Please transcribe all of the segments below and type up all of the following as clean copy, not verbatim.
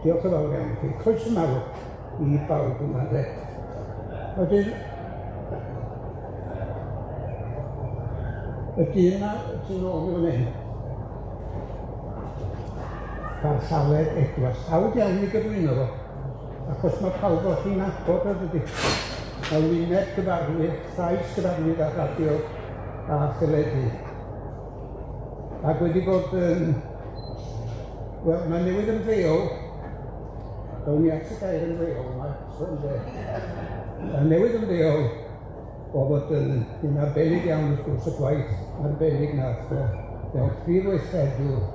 Diolch yn fawr iawn i chi. Croeso mawr i bawb yma de. Wedyn, y dyn 'ma tu ôl i fan 'yn, Parch Aled Edwards, hawdd iawn i gyflwyno fo, achos ma' pawb o chi'n nabod o dydi? Ma' wyneb gyfarwydd, llais gyfarwydd ar radio a theledu. Ac wedi bod yn, wel, mae newydd ymddeol, Down ni at y gair ymddeol yma, so ynde. Mae newydd ymddeol o fod yn un arbennig iawn wrth gwrs y gwaith arbennig nath o fel prif weithredwr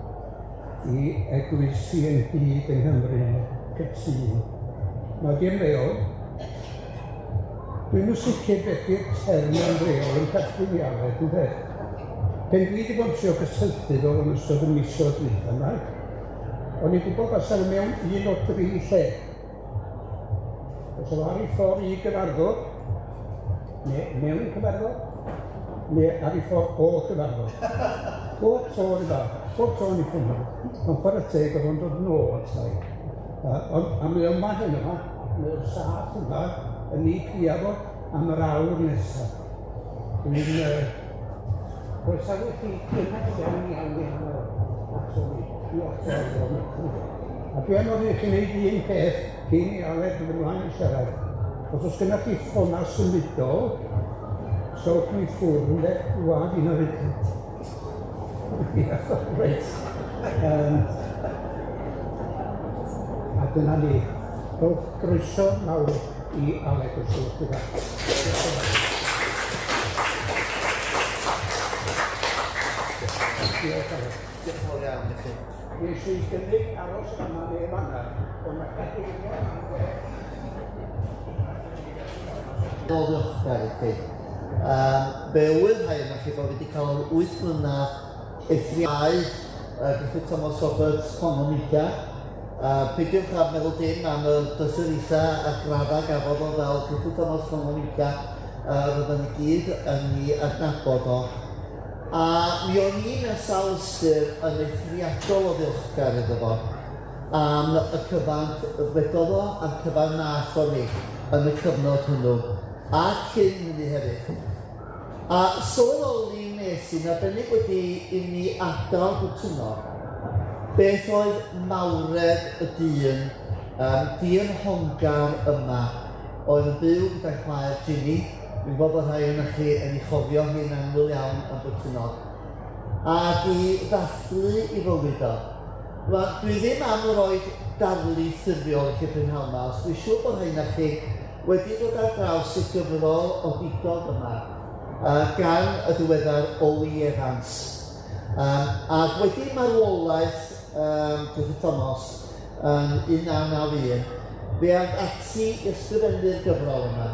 i eglwysi ynghyd yng Nghymru yn cytûn. Mae 'di ymddeol. Dwi'm yn sicr beth 'di'r term ymddeol yn perthyn i Aled ynde? Pen dwi 'di bod yn trio cysylltu fo yn ystod y misoedd dwytha 'ma, o'n i'n gwybod fasa fo mewn un o dri lle. Fysa fo ar ei ffordd i gyfarfod, neu mewn cyfarfod, neu ar ei ffordd o gyfarfod. Bob tro 'run fath, bob tro o'n i'n ffonio fo, ond chwarae teg o'dd o'n dod nôl ata i. Yy ond a mae o yma heno 'ma, mae o'n saff yma, yn ei pia fo am yr awr nesa. Dwi'n yy croesawu chi gynnes iawn iawn iawn ato ni. Diolch yn fawr iawn. A dwi am ofyn i chi wneud un peth cyn i Aled fynd ymlaen i siarad. Os oes gennych chi ffonau symudol, sowch nhw i ffwrdd ynde, rŵan un o'r Ia, reit. Yym a dyna ni. Rhowch groeso mawr i Aled os gwelwch yn dda. Diolch yn fawr. Diolch Aled. Diolch yn fawr iawn i chi. Nes i gynnig aros yma neu fan'na, ond ma' cadeiriau yma'n well. Diolchgar i chi. Yym, fe wyf rhai ohonoch chi bod fi wedi cael yr 8 mlynedd eithriadau Gruffydd Thomas Roberts Hongomiga. Peidiwch â meddwl dim am y doethuriaethau a'r graddau gafodd o fel Gruffydd Thomas Hongomiga. Rydyn ni gyd yn ei adnabod o. A mi o'n i mewn sawl ystyr yn eithriadol o ddiolchgar iddo fo am y cyfan ddwedodd o a'r cyfan nath o ni yn y cyfnod hwnnw. A cyn hynny hefyd. A sylweddoli wnes i'n arbennig wedi i mi adael Botwnnog, beth oedd mawredd y dyn, um, diymhongar yma, oedd yn byw gyda'i chwaer Ginny, dwi'n gwybod bod rhai ohonoch chi yn ei chofio hi'n annwyl iawn yn Botwnnog, ac i ddathlu i fywyd o. Rwan, dwi ddim am roid darlith ffurfiol i chi prynhawn 'ma, os dwi'n siŵr bod rhai ohonoch chi wedi dod ar draws y gyfrol odidog yma gan y diweddar Oli Evans. Um, ac wedi marwolaeth um, Griffith Thomas yn 1991, fe aeth ati i ysgrifennu'r gyfrol yma.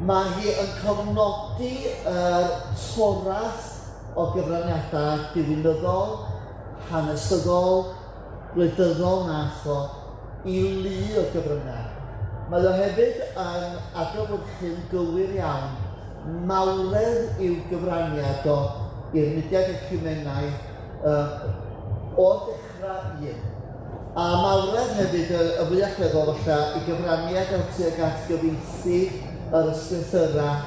Mae hi yn cofnodi yr toreth o gyfraniadau diwinyddol, hanesyddol, gwleidyddol nath o i lu o gyfryngau. Mae o hefyd yn adlewyrchu'n gywir iawn mawredd i'w gyfraniad o i'r mudiad eciwmenaidd yy o'r dechrau un. A mawredd hefyd y y fwy allweddol falle i gyfraniad o tuag at gyfieithu yr ysgrythyrau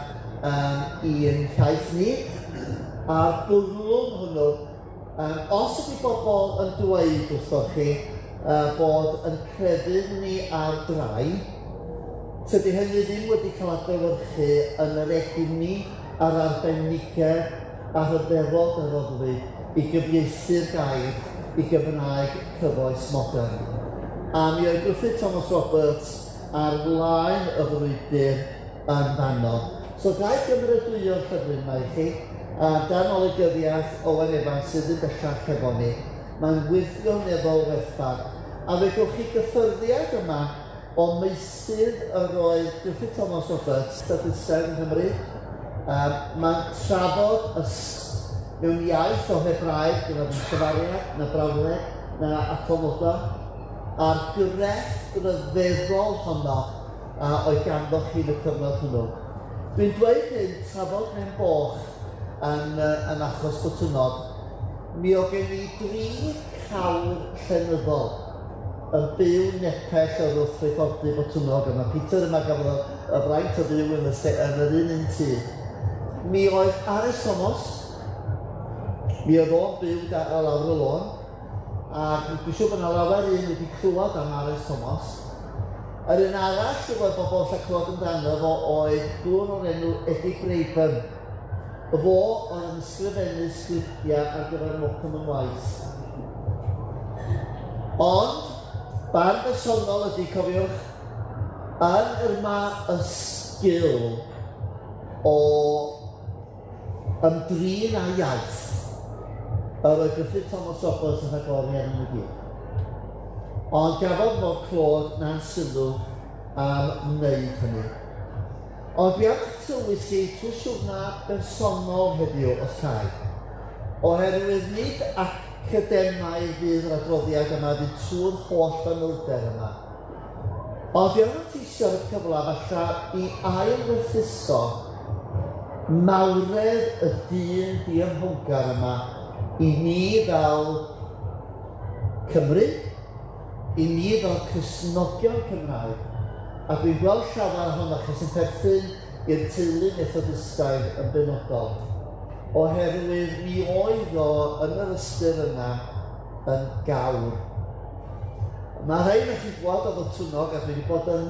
yym i'n hiaith ni a'r bwrlwm hwnnw Yym, os ydy bobl yn dweud wrthoch chi bod yn crefydd ni ar drai, tydi hynny ddim wedi cael adlewyrchu yn yr egni a'r arbenigedd a rhyfeddod a roddwyd i gyfieithu'r gair i Gymraeg cyfoes modern. A mi oedd Gruffydd Thomas Roberts ar flaen y frwydr yn fanno. So ga i gymeradwyo'r llyfryn 'ma i chi, a dan olygyddiaeth Owen Evans sydd yn bellach hefo ni. Mae'n wirioneddol werthfawr. A fe gewch chi gyffyrddiad yma o meysydd yr oedd Gruffydd Thomas Roberts, Stadistau yng Nghymru. Um, mae'n trafod y mewn iaith o Hebraeg, dyna ddim cyfariad, na brawddeg, na atonodau, a'r grefft ryfeddol honno a oedd ganddo chi yn y cyfnod hwnnw. Dwi'n dweud hyn tra fod mewn boch yn, yn achos Botwnnog. Mi oedd gen i dri cawr llenyddol. yn byw nepell oddi wrth Reithordy Botwnnog, a mae Peter yma gafodd y, y fraint o fyw yn y, lle, yn yr un un tŷ. Mi oedd Aris Thomas, mi oedd o'n byw da, lawr y lôn, a dwi'n siŵr bod yna lawer un wedi clywed am Aris Thomas. Yr un arall sydd oedd bobl lle clywed amdano fo oedd gŵr o'r enw Eddie Braben. Fo oedd yn ysgrifennu sgriptiau ar gyfer Morecambe and Wise. Ond, barn bersonol ydy, cofiwch, yn yr ma y sgil o ymdrin â iaith, yr oedd Gruffydd Thomas Roberts yn rhagori arnyn nhw gyd. Ond gafodd mo'r clod na'n sylw am wneud hynny. Ond dwi am eich tywys chi trwy siwrna bersonol heddiw, os ca i. Oherwydd nid academaidd fydd yr adroddiad yma, fydd trwy'r holl fanylder yma. Ond dwi am fanteisio ar y cyfle falla i ail-werthuso mawredd y dyn diymhongar yma i ni fel Cymry, i ni fel Cristnogion Cymraeg, a dwi'n gweld llawer ohonoch chi sy'n perthyn i'r teulu Methodistaidd yn benodol, oherwydd mi oedd o yn yr ystyr yna yn gawr. Mae rhai ohonoch chi'n gweld o Fotwnnog a dwi wedi bod yn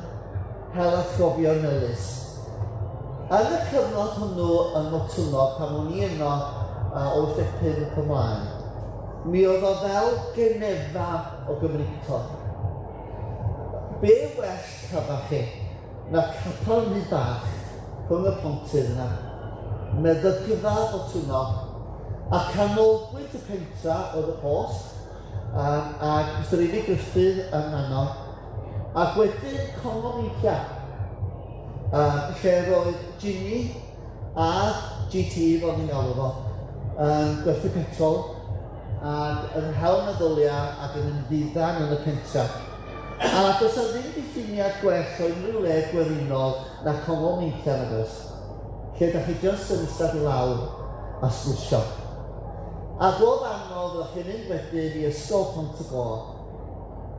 hel atgofion melys. Yn y cyfnod hwnnw yn Motwnnog, pan o'n i yno uh, 85 ymlaen, mi oedd o fel Genefa o Gymreictod. Be well cafa chi na capel rhy bach rhwng y pontydd yna, meddygfa Botwnnog, a canolbwynt y pentra oedd y post, um, ac Mr Eifi Gruffydd yn fanno, ac wedyn Congo Meincia, um, lle roedd Ginny a GT, fel ni'n galw fo, yn gwerthu petrol, ac yn hel meddyliau ac yn ymddiddan yn y pentra. A does 'na ddim diffiniad gwell o unrhyw le gwerinol na Congol Meincia nag oes? Lle da chi jyst yn eistedd i lawr a sgwrsio. Ac o fanno fyddwch chi'n mynd wedyn i Ysgol Pont y Gôd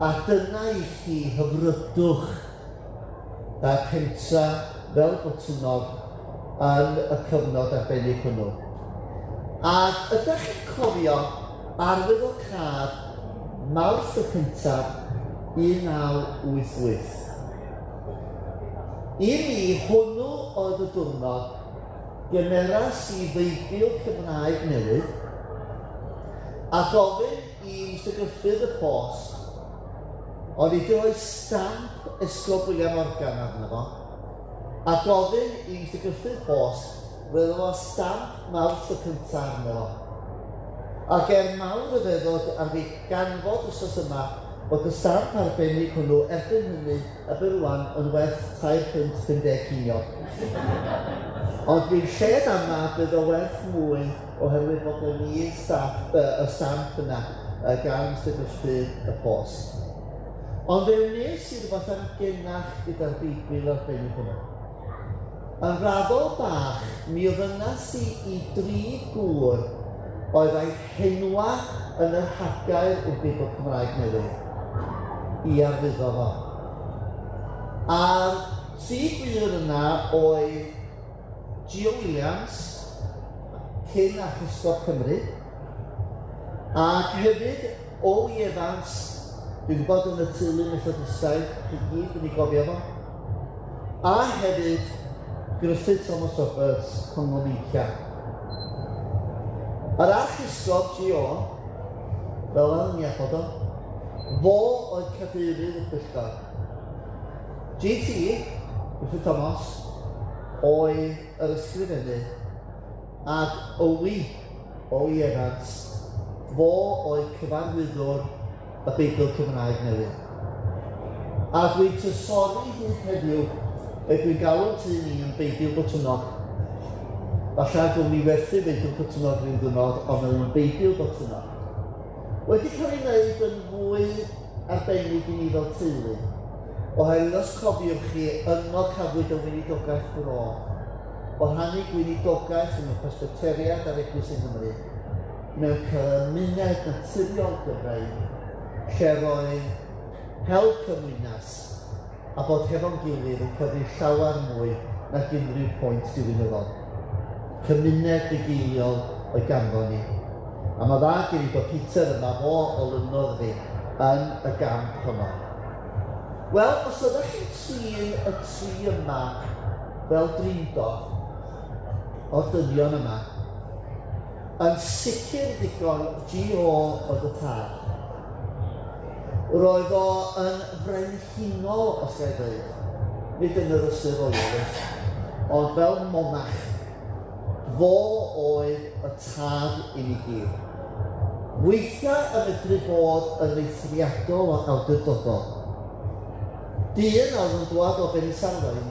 a dyna i chi hyfrydwch y pentra fel Botwnnog yn y cyfnod arbennig hwnnw. Ac ydych chi'n cofio arwyddocâd Mawrth y cyntaf 1988? I mi, hwnnw oedd y diwrnod gymeras i Feibl Cymraeg newydd a gofyn i Mister Gruffydd y Post oedd wedi rhoi stamp Esgob William Morgan arno fo, a gofyn i Mister Gruffydd Post roedd o stamp Mawrth y cynta arno fo. Ac er mawr ryfeddod ar fi ganfod wsos yma bod y stamp arbennig hwnnw erbyn hynny, erbyn rwan, yn werth £3.50 ceiniog. Ond dwi'n lled ama bydd o werth mwy oherwydd bod gen i staff, y stamp yna gan Mister Gruffydd y Post. Ond fe wnes i rhywbeth amgenach gyda'r Beibl arbennig hwnnw. Yn raddol bach, mi ofynnas i i dri gŵr oedd a'u henwa yn y rhagair i'r Beibl Cymraeg Newydd i arwyddo fo. A'r tri gwŷr yna oedd Gio Williams, cyn Archesgob Cymru, ac hefyd O.E. Evans, dwi'n gwybod yn y teulu Methodistaidd, chi gyd yn ei gofio fo, a hefyd Gruffydd Thomas Roberts, Congo Meincia. Yr Archesgob G.O., fel yna ni abod o, fo oedd cadeirydd y pwyllgor. G.T., Gruffydd Thomas, oedd yr ysgrifennydd, ac Owi, Owi Evans, fo oedd cyfarwyddwr y Beibl Cymraeg Newydd. A dwi'n trysori hyd heddiw be dwi'n galw'n tŷ ni yn Beibl Botwnnog. Falle gwn ni werthu Beibl Botwnnog rhyw ddwrnod, ond mae o'n Beibl Botwnnog. Wedi cael ei wneud yn fwy arbennig i ni fel teulu, oherwydd os cofiwch chi, yno cafwyd y weinidogaeth bro, o rhannu gweinidogaeth rhwng y Presbyteriad a'r Eglwys yng Nghymru, mewn cymuned naturiol Gymreig, lle roedd Hel cymwynas, a bod hefo'n gilydd yn cyfri llawer mwy nag unrhyw pwynt diwinyddol. Cymuned fugeiliol oedd ganddo ni. A mae dda gen i bod Peter yma, fo olynodd fi yn y gamp honno. Wel, os oeddech chi'n trin y tri yma fel drindod o'r dynion yma, yn sicr ddigon GO oedd y tad. Roedd o yn frenhinol, os ga i ddweud, nid yn yr ystyr royalist, ond fel monarch. Fo oedd y tad i ni gyd. Weithiau yn medru bod yn eithriadol o awdurdodol. Dyn a oedd yn dwad o Benisarwaun,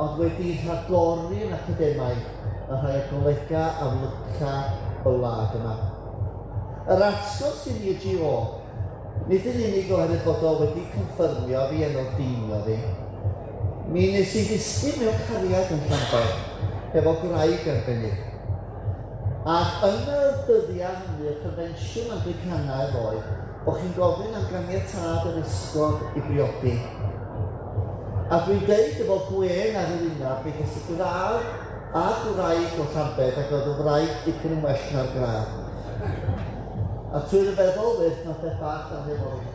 ond wedi rhagori yn academaidd yn rhai o golegau amlyca y wlad yma. Yr atgof sydd i y GO, nid yn unig oherwydd bod o wedi confirmio fi yn ordeinio fi, mi nes i ddisgyn mewn cariad yn Llanbed hefo gwraig arbennig. Ac yn y dyddiau hynny, y confensiwn Anglicanaidd oedd bod chi'n gofyn am ganiatâd yr esgob i briodi. A dwi'n deud efo gwên ar yr wyneb, mi ges i gradd a gwraig o Llambed ac oedd y wraig dipyn yn well na'r gradd. A trwy ryfeddol fyth, nath beth bach ar hefo fi.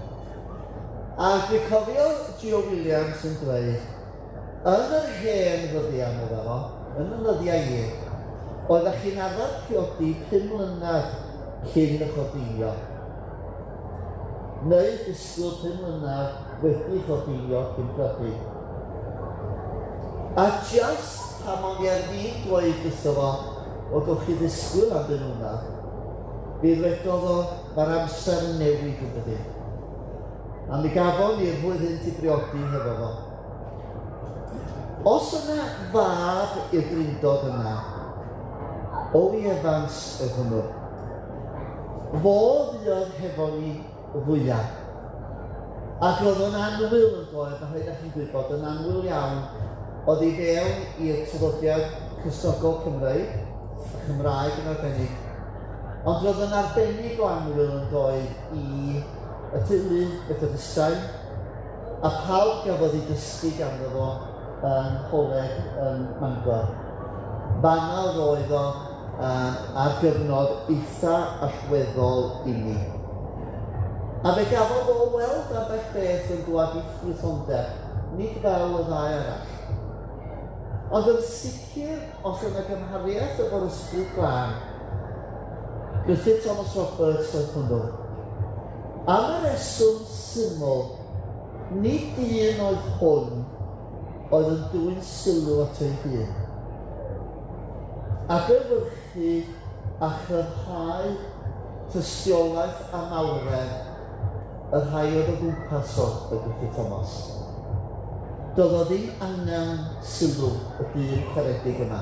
A dwi'n cofio Gio Williams yn dweud, yn yr hen ddyddiau, medda fo, yn y nyddiau i, oeddech chi'n arfer priodi 5 mlynedd cyn y chordeinio. Neu disgwyl 5 mlynedd wedi chordeinio cyn priodi. A just pan o'n i ar fin dweud wrtho fo, o gewch chi ddisgwyl am bum mlynedd, mi ddwedodd o, mae'r amser yn newid yn dydi. A mi gafon ni'r hwyr hyn i briodi hefo fo. Os yna fab i'r drindod yna, Owi Evans oedd hwnnw. Fo fuodd hefo ni fwyaf. Ac roedd o'n annwyl yn doedd, mae rhaid chi'n gwybod, yn annwyl iawn, oedd i fewn i'r traddodiad Cristnogol Cymreig, a Chymraeg yn arbennig. Ond roedd yn arbennig o annwyl yn doedd i y teulu Methodistaidd, a pawb gafodd ei dysgu ganddo fo yng ngholeg yn Mangor. Fanna roedd o ar gyfnod eitha allweddol i mi. A fe gafodd o weld ambell beth yn dwad i ffrwythlondeb, nid fel y ddau arall. Ond yn sicr, os yna gymhariaeth efo'r Ysbryd Glân, Gruffydd Thomas Roberts oedd hwnnw. Am y reswm syml, nid dyn oedd hwn oedd yn dwyn sylw at ei hun. Adlewyrchu a chryfhau tystiolaeth a mawredd y rhai oedd o gwmpas o, y Gruffydd Thomas. Doedd o ddim angen sylw y dyn caredig yma.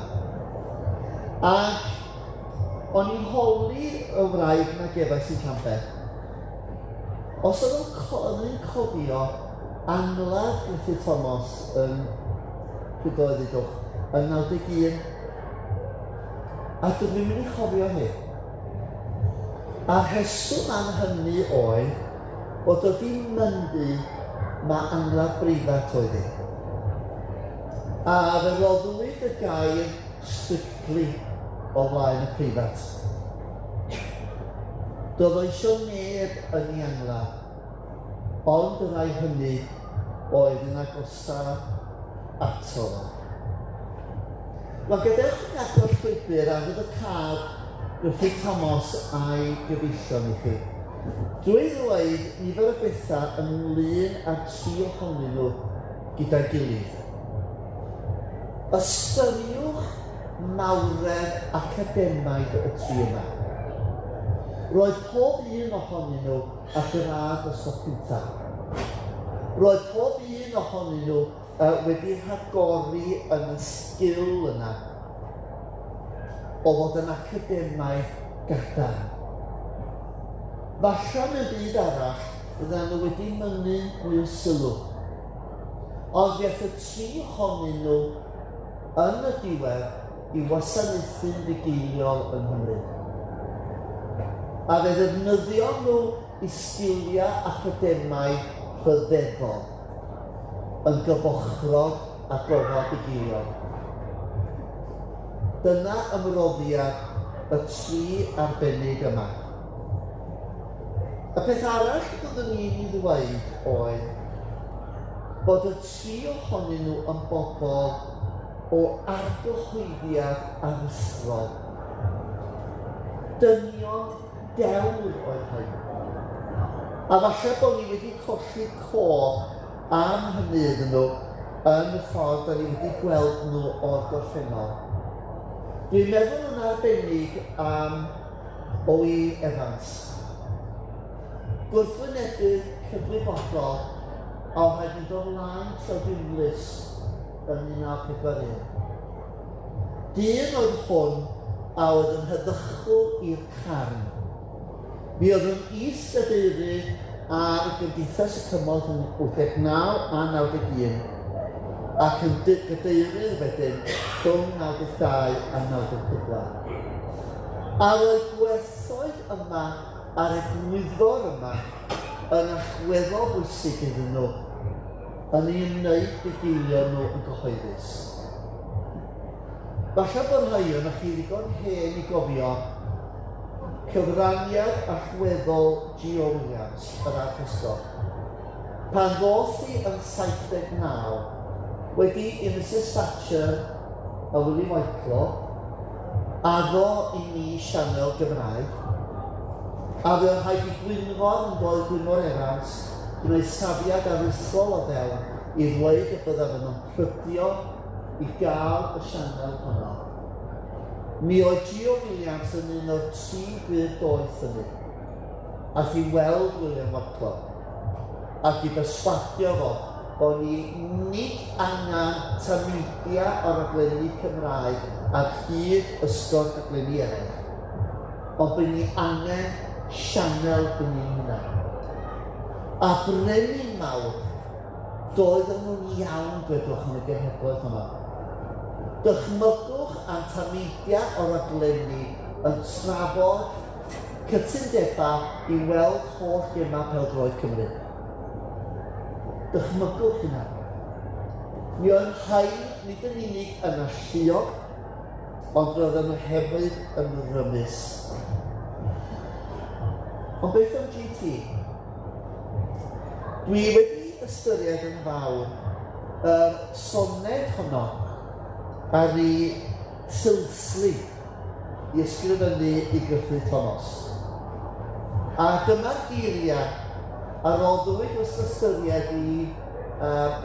Ac o'n i'n holi y wraig na gefais i'n Llambed, os oedd o'n cofio angladd Gruffydd Thomas yn pryd oedd dudwch, yn 91. A dydw i'n mynd i chofio hi. A rheswm am hynny oedd bod o di myndu ma angladd breifat oedd hi. A fe roddwyd y gair strictly o flaen y preifat. Doedd o isio neb yn ei angladd. Ond y rhai hynny oedd yn agosa ato fo. Wel, gadewch i ni agor llwybr ar y cad Gruffydd Thomas a'i gyfeillion i chi. Drwy ddweud nifer o bethau ynglyn â'r tri ohonyn nhw gyda'i gilydd. Ystyriwch mawredd academaidd y tri yma. Roedd pob un ohonyn nhw a gradd dosbarth cyntaf. Roedd pob un ohonyn nhw wedi rhagori yn y sgil yna o fod yn academaidd gadarn. Falla mewn byd arall, fyddan nhw wedi mynnu mwy o sylw. Ond fe ath y tri ohonyn nhw yn y diwedd i wasanaethu'n fugeiliol yng Nghymru. A fe ddefnyddion nhw i sgiliau academaidd rhyfeddol yn gyfochrog â gofal bugeiliol. Dyna ymroddiad y tri arbennig yma. Y peth arall byddwn i'n ei ddweud oedd bod y tri ohonyn nhw yn bobl o argyhoeddiad aruthrol. Dynion dewr oedd rhain. A falle bod ni wedi colli cof am hynny iddyn nhw yn y ffordd da ni wedi gweld nhw o'r gorffennol. Dwi'n meddwl yn arbennig am O.E. Evans. Gwrthwynebydd cydwybodol a oedd rhaid mynd o flaen tribiwnlys yn 1941. Dyn oedd hwn a oedd yn heddychwr i'r carn. Mi oedd yn is-gadeirydd ar Gymdeithas y Cymorth yn 89 a 91 ac yn gadeirydd wedyn rhwng 92 a 94. A roedd gwerthoedd yma a'r egwyddor yma yn allweddol bwysig iddyn nhw yn ei ymwneud bugeilio nhw yn gyhoeddus. Falle bod rhai ohonoch chi ddigon hen i gofio cyfraniad allweddol G.O. Williams, yr Archesgob, pan ddoth hi yn 79, wedi i Misus Thatcher a Willie Whitelaw addo i ni sianel Gymraeg, a fe oedd rhaid i Gwynfor yn doedd Gwynfor Evans gwneud safiad aruthrol o fewn i ddweud y byddaf yn ymprydio i gael y sianel honno. Mi oedd Gio Williams yn un o'r tri gwŷr doeth hynny. Ath i weld William Whitelaw ac i berswadio fo bod ni nid angen tameidiau o raglenni Cymraeg ar hyd ystod rhaglenni eraill, ond bod ni angen sianel i ni'n hunain. A brenin mawr, doedden nhw'n iawn, dwedwch, yn y genhedlaeth honno. Dychmygwch am tameidiau o raglenni yn trafod cytundebau i weld holl gemau pêl-droed Cymru. Dychmygwch hynna. Mi oedd rhain nid yn unig yn alluog, ond roedden nhw hefyd yn rymus. Ond beth am GT? Dwi wedi ystyried yn fawr yr soned honno ar ei Tilsley i ysgrifennu i Gruffydd Thomas. A dyma'r geiriau a roddwyd wrth ystyried i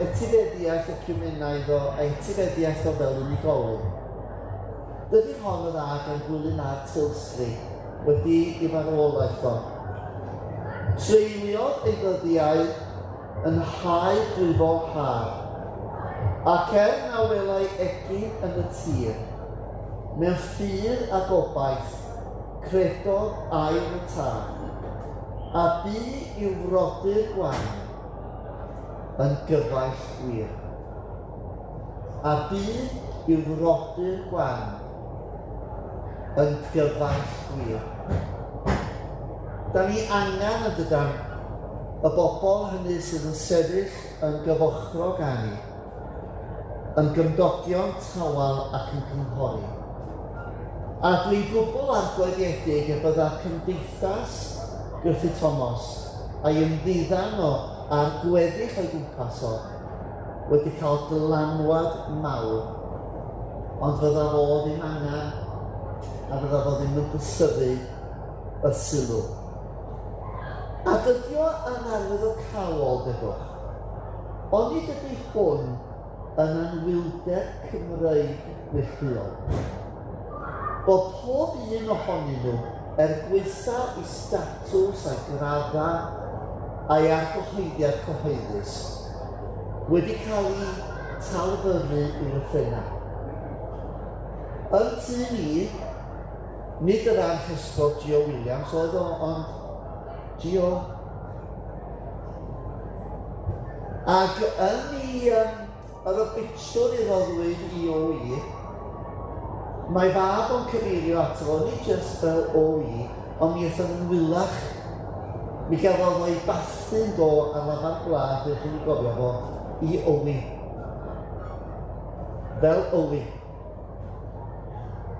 etifeddiaeth eciwmenaidd o a etifeddiaeth o fel unigolyn. Dydy hon y dda gan Gwilym R. Tilsley wedi i farwolaeth o. Treuliodd ei ddyddiau yn hau dwyfol haf, ac er na welai egin yn y tir, mewn ffydd a gobaith, credodd air y Tad, a bu i'w frodyr gwan yn gyfaill gwir. A bu i'w frodyr gwan yn gyfaill gwir. Da ni angen, yn dydan, y bobl hynny sydd yn sefyll yn gyfochrog â ni, yn gymdogion tawel ac yn cynghori. A dwi'n gwbl argoediedig y bydda Cymdeithas Gruffydd Thomas a'i ymddiddan o a'r gweddill o'i gwmpas o wedi cael dylanwad mawr, ond fydda fo ddim angen a fydda fo ddim yn diystyru y sylw. A dydy o yn arwyddocaol, degwch. Onid ydy hwn yn anhwylder Cymreig neilltuol? Bod pob un ohonyn nhw, er gwaetha i statws a'i graddau a'i argyhoeddiad cyhoeddus, wedi cael eu talfyrru i lythrennau. Yn tŷ ni, Nid yr Archesgob Gio Williams oedd o, ond Gio. Ac yn ei, um, yr obituary roddwyd i OE, mae fab o'n cyfeirio ato fo, nid jyst fel OE, ond mi aethon nhw'n wylach. Mi gafodd o'i bathu'n do ar lafar gwlad, fe chi'n gofio fo, i Owi. Fel Owi.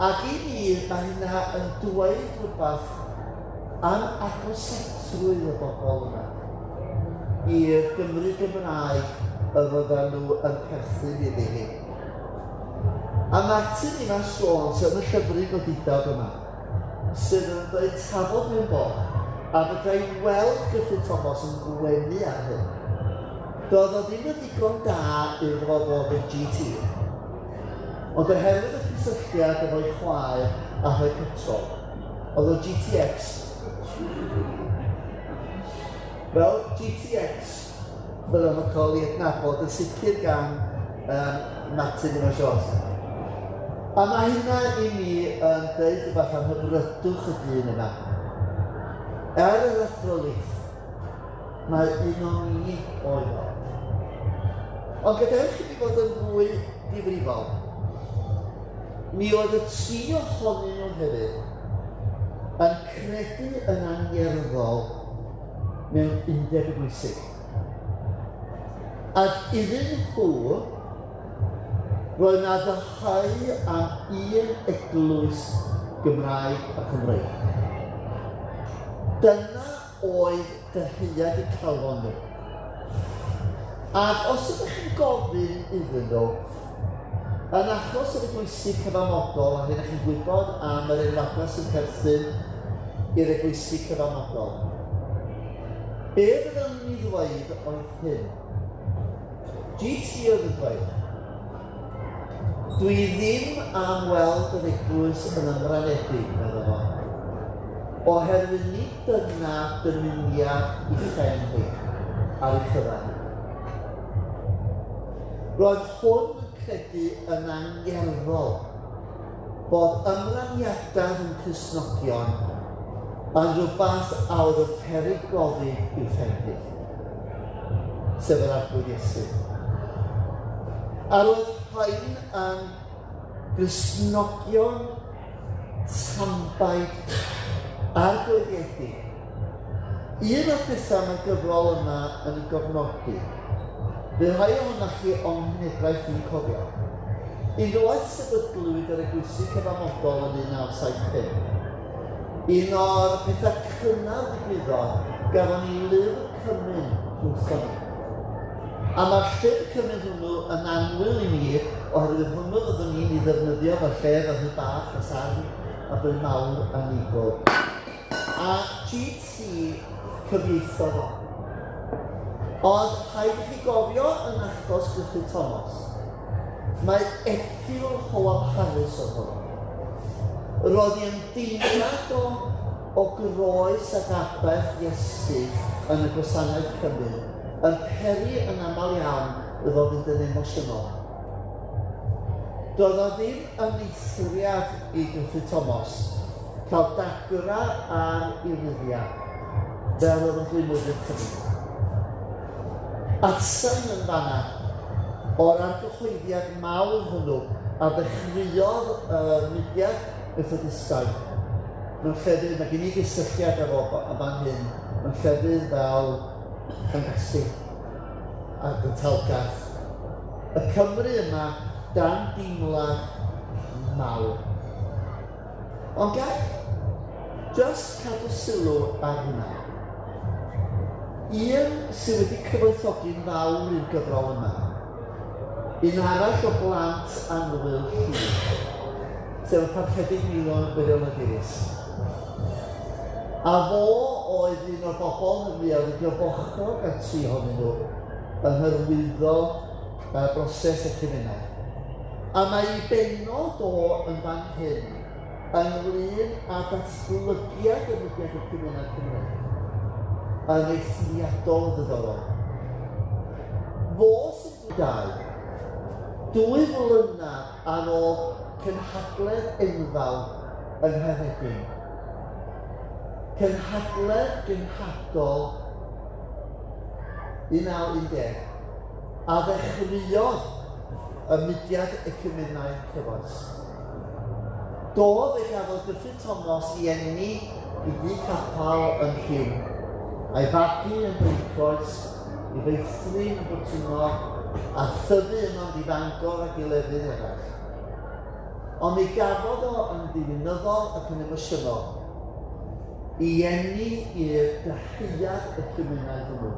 Ac i mi, mae hynna yn dweud rhywbeth am agosatrwydd y bobl yma i'r Gymru Gymraeg yr oedden nhw yn perthyn iddi hi. A Martin Ifans Jones yn y llyfryn godidog yma, sydd yn dweud tafod mewn boch, a fedra i weld Gruffydd Thomas yn gwenu ar hyn. Doedd o ddim yn ddigon da iddo fo fod yn GT. Ond oherwydd y cysylltiad efo'i chwaer a rhoi petrol, oedd o'n GTX. Wel, GTX fydda nhw'n cael ei adnabod yn sicr gan um, Martin Ifans Jones. A mae hynna i mi yn dweud rhywbeth am hyfrydwch y dyn yma. Er yr athrylith, mae un o ni oedd o. Ond gadewch i mi fod yn fwy difrifol. Mi oedd y tri ohonyn nhw hefyd yn credu yn angerddol mewn undeb eglwysig. Ac iddyn nhw, roedd 'na ddyheu am un eglwys Gymraeg a Chymreig. Dyna oedd dyheuad eu calon nhw. Ac os ydych chi'n gofyn iddyn nhw, yn achos yr eglwysi cyfamodol, a hyn ych chi'n gwybod am yr enwadau sy'n perthyn i'r eglwysi cyfamodol, be fydden nhw'n ei ddweud oedd hyn? GT oedd yn dweud, Dwi ddim am weld yr eglwys yn ymranedig, medda fo, oherwydd nid dyna dymuniad ei phen hi ar ei chyfer hi. Roedd hwn yn credu yn angerddol bod ymraniadau rhwng Cristnogion yn rhywbeth a oedd yn peri gofid i'w phen hi, sef yr Arglwydd Iesu. A roedd rhain yn Gristnogion tanbaid argyhoeddiedig. Un o'r pethau mae'r gyfrol yma yn ei gofnodi, fydd rhai ohonoch chi o'n nghenhedlaeth ni'n cofio, unwaith sefydlwyd yr eglwysi cyfamodol yn 1975, un o'r pethau cynnar ddigwyddodd, gafon ni lyfr cymun rhwngthon ni. A mae'r llyfr cymun hwnnw yn annwyl i mi, oherwydd hwnnw fyddwn ni'n ei ddefnyddio fel lle fel rhy bach a sarn a bryn mawr a nigol. A GT cyfieithodd o. Ond rhaid i chi gofio yn achos Gruffydd Thomas, mae epil Howell Harris oedd hwn. Roedd ei ymdeimlad o o groes ac aberth Iesu yn y gwasanaeth cymun yn peri yn aml iawn iddo fynd yn emosiynol. Doedd o ddim yn eithriad i Gruffydd Thomas cael dagra ar ei ruddiau, fel oedd yn gweinyddu'r cynnig. Atsain yn fanna o'r argyhoeddiad mawr hwnnw a ddechreuodd y mudiad Methodistaidd mewn llefydd, mae gen i gysylltiad efo yn fan hyn, mewn llefydd fel Llangasty ac yn Talgarth. Y Cymru yma dan deimlad mawr. Ond ga i jyst cadw sylw ar hynna? Un sydd wedi cyfoethogi'n fawr i'r gyfrol yma, un arall o blant annwyl Llyr, sef y Parchedig Milo Wirion Davies. A fo oedd un o'r bobl na fuodd yn gyfochrog â'r tri ohonyn nhw yn hyrwyddo y broses eciwmenaidd. A mae ei bennod o yn fan hyn ynglyn â datblygiad y mudiad eciwmenaidd Cymreig yn eithriadol o ddiddorol. Fo sy'n dau, dwy flynedd ar ôl cynhadledd enfawr yng Nghaeredin. Cynhadledd gynhadol 1910 a ddechreuodd y mudiad eciwmenaidd cyfoes. Do, fe gafodd Gruffydd Thomas ei eni i dŷ capel yn Rhiw. A'i fagu yn Bryncroes, i feithrin yn Botwnnog, a thyfu yno i Fangor ac i lefydd eraill. Ond mi gafodd o yn ddiwinyddol ac yn emosiynol i eni i'r dyheuad eciwmenaidd hwnnw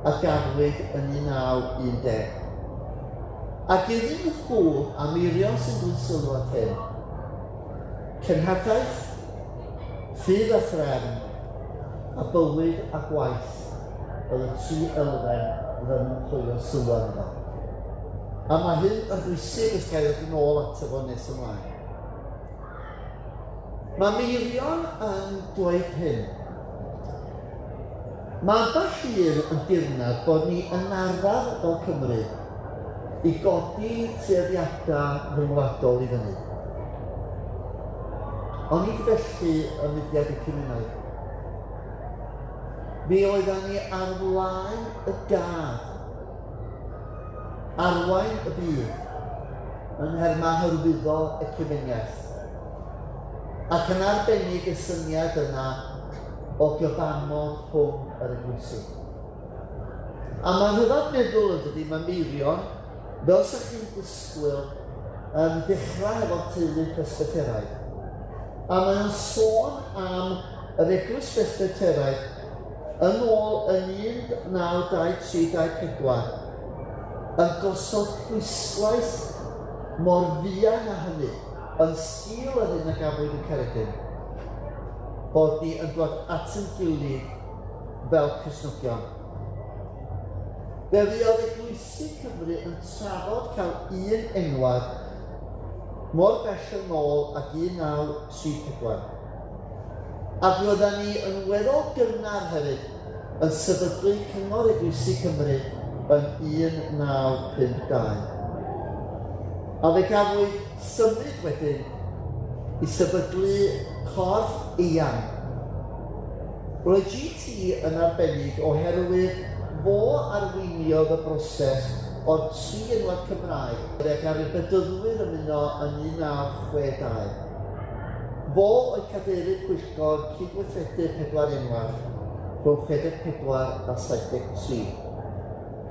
a gafwyd yn 1910. Ac iddyn nhw, a Meirion sy'n dwyn sylw at hyn, cenhadaeth, ffydd a threfn, a bywyd a gwaith oedd y tri elfen fyddan nhw'n hoelio sylw arno fo. A mae hyn yn bwysig os ga i ddod yn ôl ato fo nes ymlaen. Mae Meirion yn dweud hyn. Mae ambell un yn dirnad bod ni yn arfer fel Cymru i godi tueddiadau rhyngwladol i fyny. Ond nid felly y mudiad eciwmenaidd. Mi oeddan ni ar flaen y gad, arwain y byd, yn nhermau hyrwyddo eciwmeniaeth. Ac yn arbennig y syniad yna o gyfamod rhwng yr eglwysi. A mae'n rhyfedd meddwl yn dydy, mae Meirion, fel sa chi'n disgwyl, yn dechrau hefo'r teulu Presbyteraidd. A mae o'n sôn am yr Eglwys Bresbyteraidd yn ôl yn 1923-24, yn gosod pwyslais mor fuan â hynny, yn sgil yr hyn a gafwyd yn Caeredin, bod ni yn dod at ein gilydd fel Cristnogion. Fe fuodd eglwysi Cymru yn trafod cael un enwad mor bell yn ôl ag 1934. Ac roeddan ni yn weddol gynnar hefyd yn sefydlu Cyngor Eglwysi Cymru yn 1952. A fe gafwyd symud wedyn i sefydlu corff eang. Roedd GT yn arbennig oherwydd fo arweiniodd y broses o'r tri enwad Cymraeg ag a'r Bedyddwyr ymuno yn 1962. Fo oedd cadeirydd pwyllgor cydweithredu pedwar enwad rhwng 64 a 73.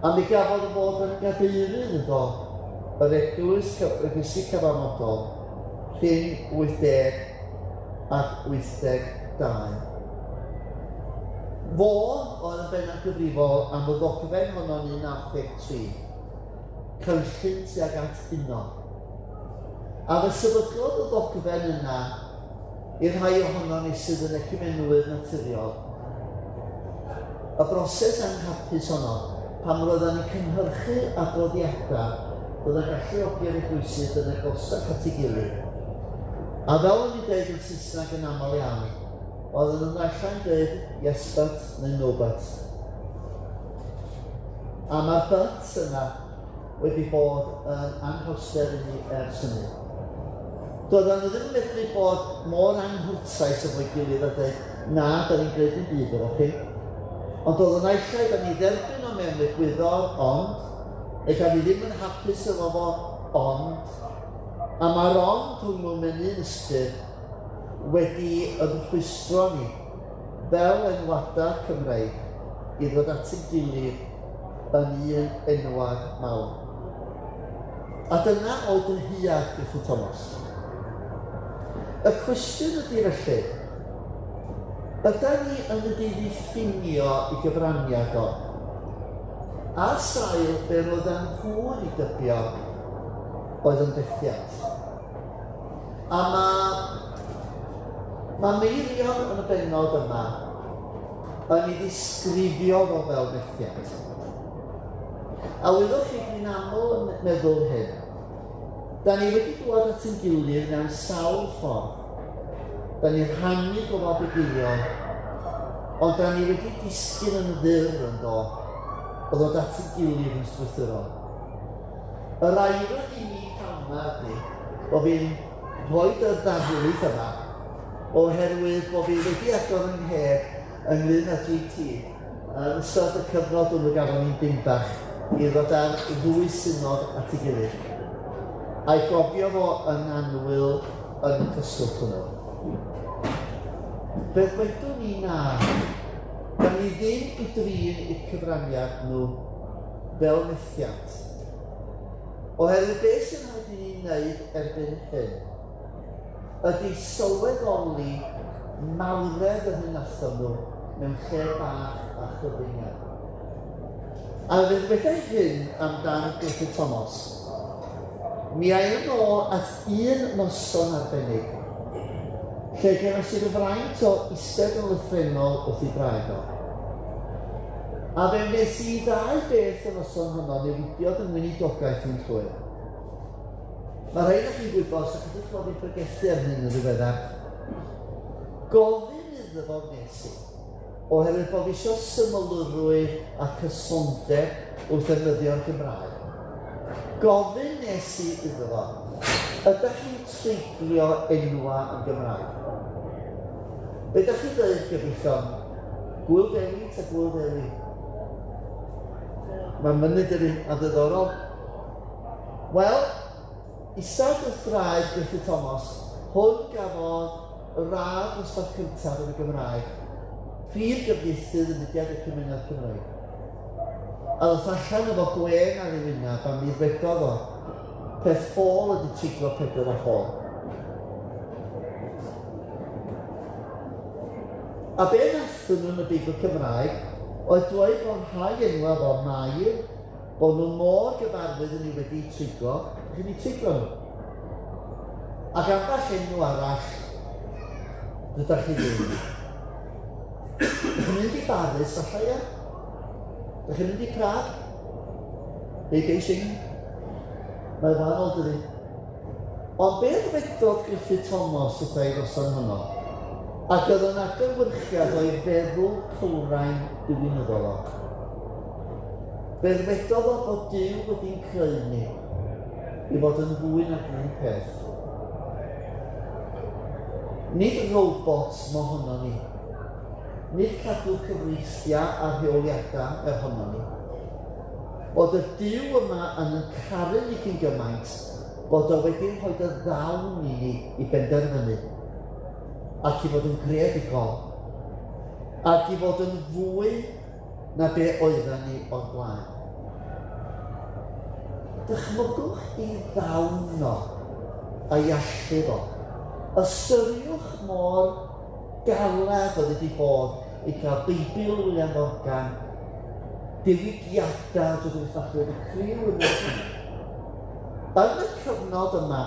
A mi gafodd fod yn gadeirydd iddo yr Eglwys Eglwysi Cyfamodol rhwng 80 ac 82. Fo oedd yn bennaf gyfrifol am y ddogfen honno yn 1963, cynllun tuag at uno. A fe sefydlodd y ddogfen yna i'r rhai ohonon ni sydd yn eciwmenwyr naturiol. Y broses anhapus honno, pan roeddan ni'n cynhyrchu adroddiadau oedd yn galluogi'r eglwysydd yn agosach at ei gilydd. A fel o'n i'n deud yn Saesneg yn aml iawn, oedden nhw'n naill ai'n deud yes but neu no but. A mae'r but yna wedi bod yn anhawster i ni ers hynny. Doedden nhw ddim yn medru bod mor anghwrtais efo'i gilydd a dweud, na, da ni'n gwneud dim byd efo chi. Ond oedd y naill ai da ni dderbyn o mewn egwyddor, ond, neu da ni ddim yn hapus efo fo, ond. A mae'r ond hwnnw mewn un ystyr wedi yn rhwystro ni fel enwadau Cymreig i ddod at ein gilydd yn un enwad mawr. A dyna oedd dyhead Griffith Thomas. Y cwestiwn ydy felly, ydan ni yn mynd i ddiffinio i gyfraniad o? Ar sail be roedden nhw'n ei dybio oedd yn fethiant. A mae mae Meirion yn y bennod yma yn ei ddisgrifio fo fel methiant. A wyddoch chi, dwi'n aml yn meddwl hyn. Da ni wedi dŵad at ein gilydd mewn sawl ffordd. Da ni'n rhannu gofal bugeiliol, ond da ni wedi disgyn yn fyr yn do, o ddod at ein gilydd yn strwythurol. Yr irony i mi pnawn 'ma ydy bod fi'n rhoid y ddarlith yma oherwydd bod fi wedi agor 'y ngheg ynglyn â GT yn ystod y cyfnod hwnnw gafon ni'n Dinbach i ddod â'r ddwy synod at ei gilydd. A'i gofio fo yn annwyl yn y cyswllt hwnnw. Fe ddwedwn i na. Gawn ni ddim i drin eu cyfraniad nhw fel methiant. Oherwydd beth sy'n rhaid i ni wneud erbyn hyn ydy sylweddoli mawredd yr hyn nathon nhw mewn lle bach a chyfyng iawn. A fe ddwedai hyn amdan Gruffydd Thomas. Mi a i yn ôl at un noson arbennig, lle gefais i'r fraint o eistedd yn lythrennol wrth ei draed o. A fe wnes i ddau beth y noson honno newidiodd yng ngweinidogaeth i'n llwyr. Mae rhai ohonoch chi'n gwybod, os ydych chi wedi pregethu am hyn yn ddiweddar, gofyn iddo fo wnes i, oherwydd bod fi isio symlrwydd a cysondeb wrth ddefnyddio'r Gymraeg. Gofyn nes i iddo fo, ydych chi'n treiglio enwa yn Gymraeg? Be ydych chi'n dweud, gyfeillion? Gwyl Dewi ta Gwyl Ddewi? Mae'n mynnu dydi, a ddiddorol. Wel, isaf wrth draed Gruffydd Thomas, hwn gafodd y radd dosbarth cyntaf yn y Gymraeg, prif gyfieithydd y Mudiad Ecumenaidd Cymreig. A ddoth allan efo gwên ar ei wyneb a mi ddwedodd o, peth ffôl ydy treiglo Pedr a Phôl. A be nathon nhw yn y Beibl Cymraeg oedd dweud bod rhai enwau fel Mair, bod nhw mor gyfarwydd yn ni wedi treiglo, dych chi wedi treiglo nhw. Ac ambell enw arall, dydach chi ddim. Dych chi'n mynd i Baris, falle, ia? Dych chi'n mynd i Prag? Neu Beijing? Mae'n wahanol, dydy. Ond be ddywedodd Gruffydd Thomas wrtha i noson honno? Ac oedd o'n adlewyrchiad o'i feddwl cywrain diwinyddol o. Fe ddywedodd o bod Duw wedi'n creu ni i fod yn fwy nag un peth. Nid robots mohono ni. Nid cadw cyfreithiau a rheoliadau ohono ni. Bod y Duw yma yn yn caru ni cyn gymaint bod o wedi rhoi y ddawn i ni i benderfynu ac i fod yn greadigol ac i fod yn fwy na be oeddan ni o'r blaen. Dychmygwch ei ddawn o a'i allu fo. Ystyriwch mor galed oedd wedi bod i gael Beibl William Morgan, diwygiadau dod i'r falle y criw yn y Yn y cyfnod yma,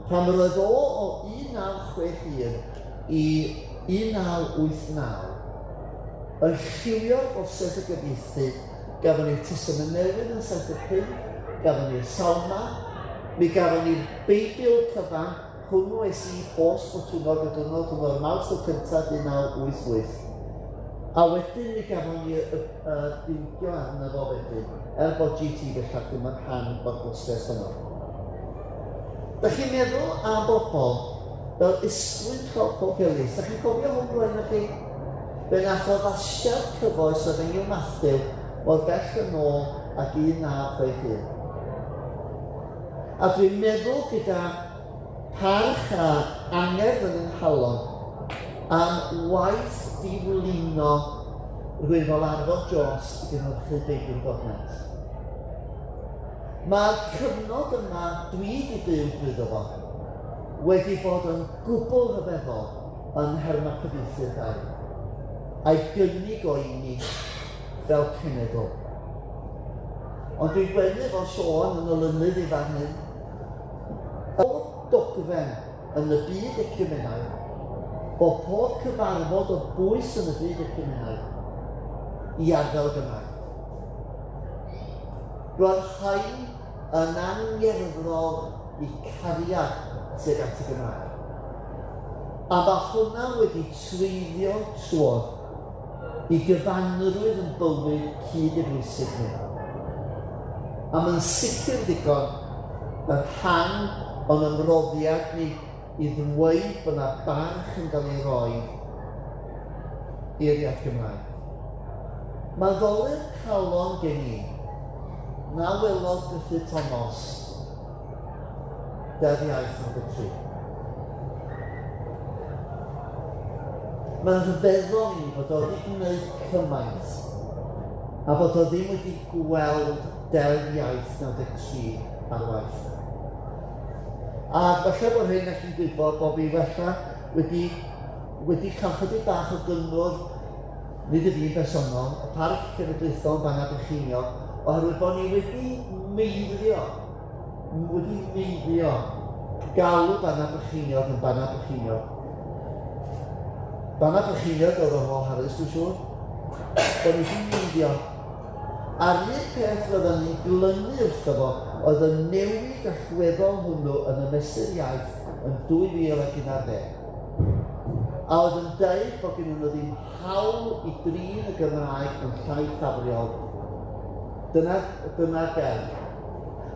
pan yr oedd o o 1961 i 1989, Yn lliwio'r broses o gyfieithu, gafon ni'r Testament Newydd yn 75, gafon ni'r Salmau, mi gafon ni'r Beibl cyfan, hwnnw es i post Botwnnog y diwrnod hwnnw ar Mawrth y cyntaf 1988. A wedyn mi gafon ni y, y diwygio arno fo wedyn, er bod GT bellach ddim yn rhan o'r broses honno. Da chi'n meddwl am bobl fel Islwyn Cloc Ellis, da chi'n cofio hwn rhoi na chi? Fe nath o ddasiad cyfoes o Efengyl Mathew mor bell yn ôl ag 1961. A dwi'n meddwl gyda parch a angerdd yn 'y nghalon am waith diflino rhywun fel Arfon Jones i gynhyrchu Beibl Bodnant. Mae'r cyfnod yma dwi 'di byw drwyddo fo wedi bod yn gwbl rhyfeddol yn nhermau cyfieithu'r gair, a'i gynnig o i ni fel cenedl. Ond dwi'n gwenu efo Siôn yn olynydd i fan hyn. Pob dogfen yn y byd eciwmenaidd, bod pob cyfarfod o bwys yn y byd eciwmenaidd i arddel y Gymraeg. Roedd rhain yn angerddol i cariad tuag at y Gymraeg. A ma' hwnna wedi treiddio trwodd i gyfanrwydd yn bywyd cyd-eglwysig ni. A ma'n sicr ddigon yn rhan o'n ymroddiad ni i ddweud bod 'na barch yn cael ei roi i'r iaith Gymraeg. Mae'n ddolur calon gen i na welodd Gruffydd Thomas Deddf Iaith 93. Mae'n rhyfeddol i mi bod o wedi gwneud cymaint a bod o ddim wedi gweld Deddf Iaith 93 ar waith. A falle bod rhai ohonoch chi'n gwybod bod fi falla wedi, wedi cael chydig bach o gyngor, nid y fi'n bersonol, y Parc Cenedlaethol yn Bannau Brycheiniog, oherwydd bod ni wedi meiddio, wedi meiddio galw Bannau Brycheiniog yn Bannau Brycheiniog. Bannau Brycheiniog oedd o Hall Harris, dwi'n siŵr. Bod ni wedi meiddio. A'r un peth fyddan ni'n glynu wrtho fo oedd y newid allweddol hwnnw yn y Mesur Iaith yn 2011, a oedd yn deud bod gennyn nhw ddim hawl i drin y Gymraeg yn llai ffafriol. Dyna, dyna'r gerdd.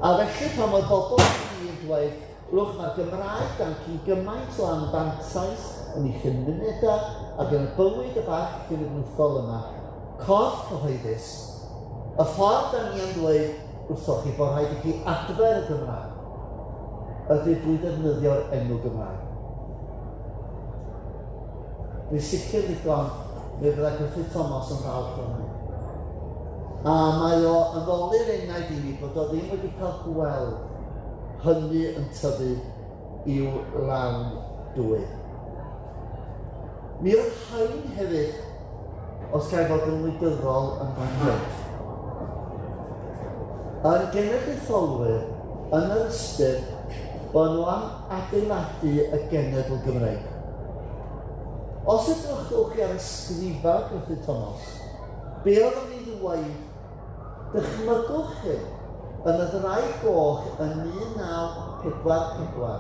A felly pan oedd bobl yn dweud, Lwch, mae'r Gymraeg dan cyn gymaint o anfantais yn ei chymunedau ac yn y bywyd y barc cenedlaethol yma, corff cyhoeddus, y ffordd dan ni am ddweud wrthoch chi bod rhaid i chi adfer y Gymraeg ydy drwy ddefnyddio'r enw Gymraeg. Dwi'n sicr ddigon mi fydda Gruffydd Thomas yn falch o hynny. A mae o yn ddolur enaid i mi bod o ddim wedi cael gweld hynny yn tyfu i'w lawn dwydd. Mi oedd rhain hefyd, os ga i fod yn wleidyddol yn fan hyn, yn genedlaetholwyr yn yr ystyr bod nhw am adeiladu y genedl Gymreig. Os edrychwch chi ar ysgrifau Gruffydd Thomas, be oedd o'n ei ddweud? Dychmygwch hyn, yn y Ddraig Goch yn 1944,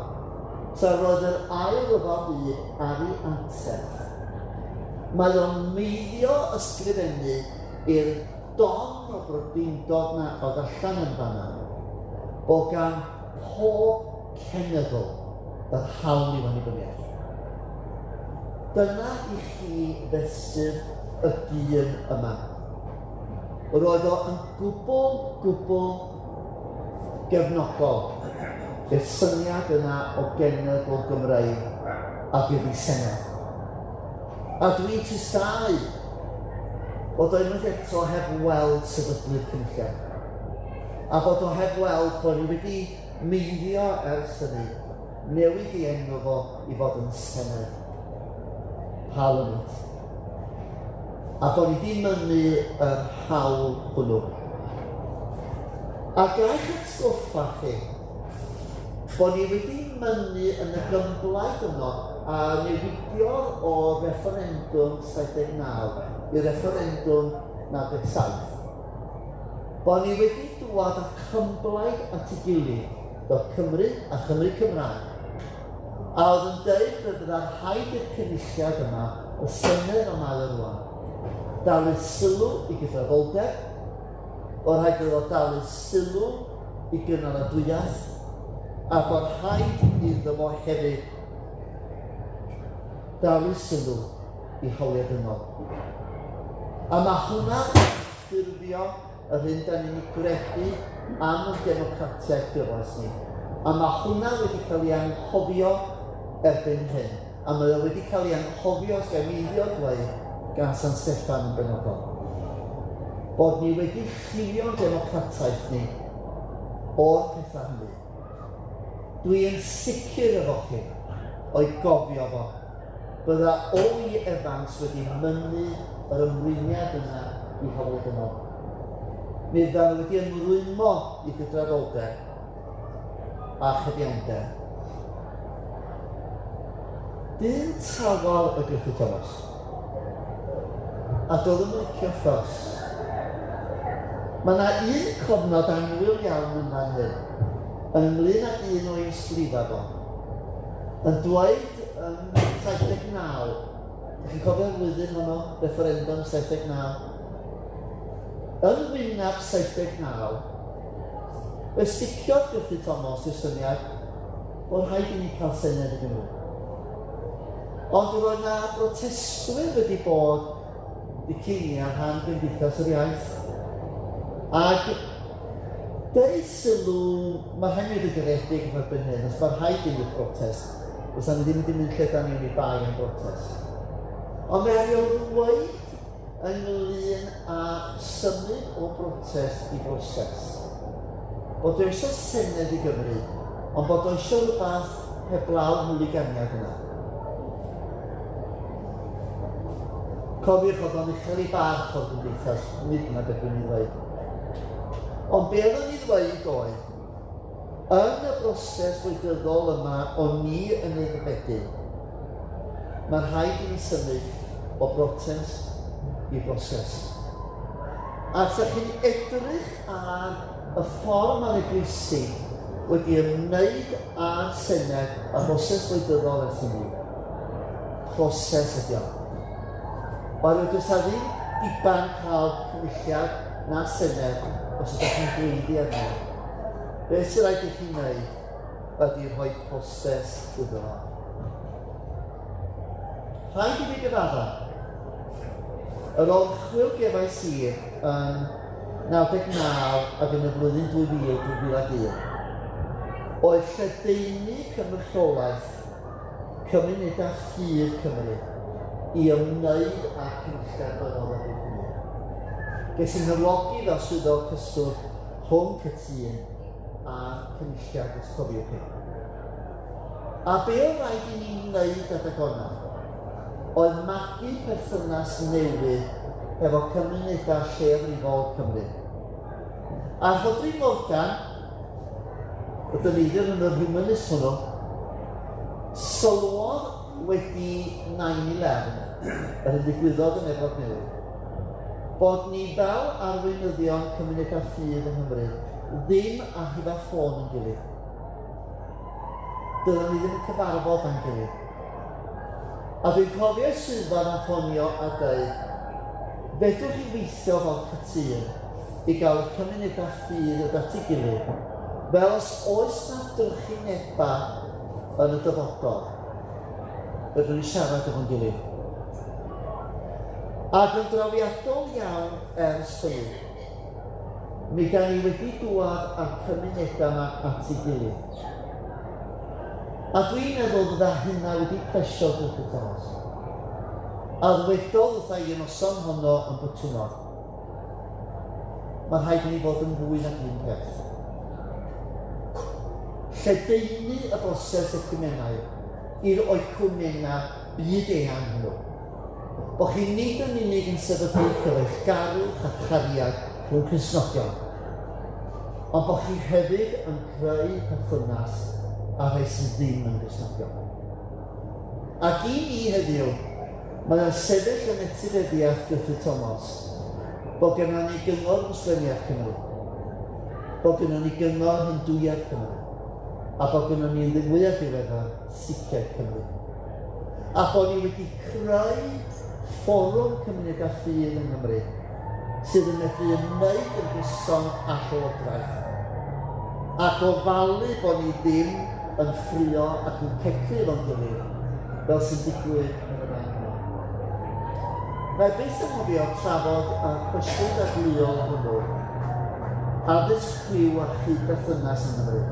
tra roedd yr Ail Ryfel Byd ar ei anterth. Mae o'n meiddio ysgrifennu i'r don o brydeindod 'na oedd allan yn fan'na, bod gan pob cenedl yr hawl i'w annibyniaeth. Dyna i chi fesur y dyn yma. Roedd o yn gwbl, gwbl gefnogol i'r syniad yna o genedl Gymreig ac iddi Senedd. A dwi'n tristau bod o unwaith eto heb weld sefydlu'r Cynulliad. A bod o heb weld bod ni wedi meiddio ers hynny newid ei enw fo i fod yn Senedd. Parliament. A bod ni 'di mynnu yr hawl hwnnw. A ga'ch atgoffa chi bod ni wedi mynnu yn y gymblaid yno a newidiodd o refferendwm 79 i refferendwm 97. Bod ni wedi dŵad â clymblaid at ei gilydd fel Cymru a Chymru Cymraeg, a oedd yn deud fe fydda rhaid i'r Cynulliad yma, y Senedd o mae o rwan, dalu sylw i gydraddoldeb, bod rhaid iddo dalu sylw i gynaladwyaeth, a bod rhaid iddo fo hefyd dalu sylw i hawliau dynol. A mae hwnna yn ffurfio yr hyn da ni'n ei gredu am y democratiaeth gyfoes ni. A mae hwnna wedi cael ei anghofio erbyn hyn. A mae o wedi cael ei anghofio, os ga i meiddio dweud, gan San Steffan yn benodol. Bod ni wedi lliwio'n democrataeth ni o'r pethau hynny. Dwi yn sicr efo chi o'i gofio fo. Bydda O.E. Evans wedi mynnu yr ymrwymiad yna i hawliau dynol. Mi fyddan nhw wedi ymrwymo i gydraddoldeb a chyfiawnder. Dyn tawel y Gruffydd Thomas. A doedd yn licio ffys. Mae yna un cofnod annwyl iawn yn fan hyn, ynglyn ag un o'i ysgrifau fo. Yn dweud yn 79, dych chi'n cofio'r flwyddyn honno, refferendwm 79? Yn wyneb 79, fe sticiodd Gruffydd Thomas i'r syniad bod rhaid i ni cael Senedd i Gymru. Ond roedd 'na brotestwyr wedi bod bikini ar rhan Gymdeithas yr Iaith. Ac deud sylw, mae rhaid mi fod yn garedig erbyn hyn, os mae rhaid i ni protest, fysa ni ddim wedi mynd lle da ni oni bai am brotest. Ond mae arian ddweud ynglyn â symud o brotest i broses. Bod o eisiau Senedd i Gymru, ond bod o eisiau rhywbeth heblaw hwliganiad yna. Cofiwch, oedd o'n uchel ei barch o'r gymdeithas, nid yna beth dwi'n ei ddweud. Ond be oedd o'n ei ddweud oedd, yn y broses wleidyddol yma o'n ni yn ei ddyfedu, mae rhaid i ni symud o brotest i broses. A os ydych chi'n edrych ar y ffordd mae'r eglwysi wedi ymwneud â'r Senedd a broses wleidyddol ers hynny, proses ydi o. Oherwydd does 'na ddim diben cael cynulliad na Senedd os ydych chi'n gweiddi arno. Beth sy'n rhaid i chi wneud ydy rhoi proses iddo fo. Rhaid i fi gyfadda, yr orchwyl gefais i yn 99 ac yn y flwyddyn 2000, 2001, oedd lledaenu cynrychiolaeth cymunedau ffydd Cymru i ymwneud â'r Cynulliad Blynyddol a Digwydd. Ges i nghyflogi fel swyddog cyswllt rhwng Cytûn a'r Cynulliad, os cofiwch chi. A be oedd rhaid i ni wneud adeg honna oedd magu perthynas newydd efo cymunedau lleiafrifol Cymru. A Rhodri Morgan, y dyneiddiwr yn yr humanist hwnnw, sylwodd wedi 9-11, yr hyn ddigwyddodd yn Efrog Newydd, bod ni fel arweinyddion cymunedau ffydd yng Nghymru ddim â rhifau ffôn yn gilydd. Doeddwn ni ddim yn cyfarfod â'n gilydd. A dwi'n cofio swyddfa yn ffonio a dweud, fedrwch chi weithio fel cytûn i gael y cymunedau ffydd ddod at ei gilydd, fel os oes na drychinebau yn y dyfodol, fedrwn ni siarad efo'n gilydd. Ac yn drawiadol iawn ers hynny, mi da ni wedi dŵad â'r cymunedau yma at ei gilydd. A dwi'n meddwl fydda hynna wedi plesio Griffith Thomas. A ddwedodd wrtha i y noson honno yn Botwnnog, mae rhaid i ni fod yn fwy nag un peth. Lledaenu y broses ecumenaidd i'r oecwmena byd eang hwnnw. Bod chi nid yn unig yn sefydlu cyfeillgarwch a chariad rhwng Cristnogion, ond bod chi hefyd yn creu perthynas â rhai sydd ddim yn Gristnogion. Ac i ni heddiw, mae o'n sefyll yn etifeddiaeth Gruffydd Thomas bod gennon ni Gyngor Mwslemiaid Cymru, bod gennon ni Gyngor Hindwiaid Cymru, a bod gennon ni yn fwyaf diweddar Siciaid Cymru. A bod ni wedi creu fforwm cymunedau ffydd yng Nghymru sydd yn medru ymwneud yn gyson â Llywodraeth a gofalu bod ni ddim yn ffrio ac yn cecru efo'n gilydd fel sy'n digwydd yn y fan hwn. Na i byth anghofio trafod y cwestiwn dadleuol hwnnw, addysg rhyw a chyd-berthynas yng Nghymru.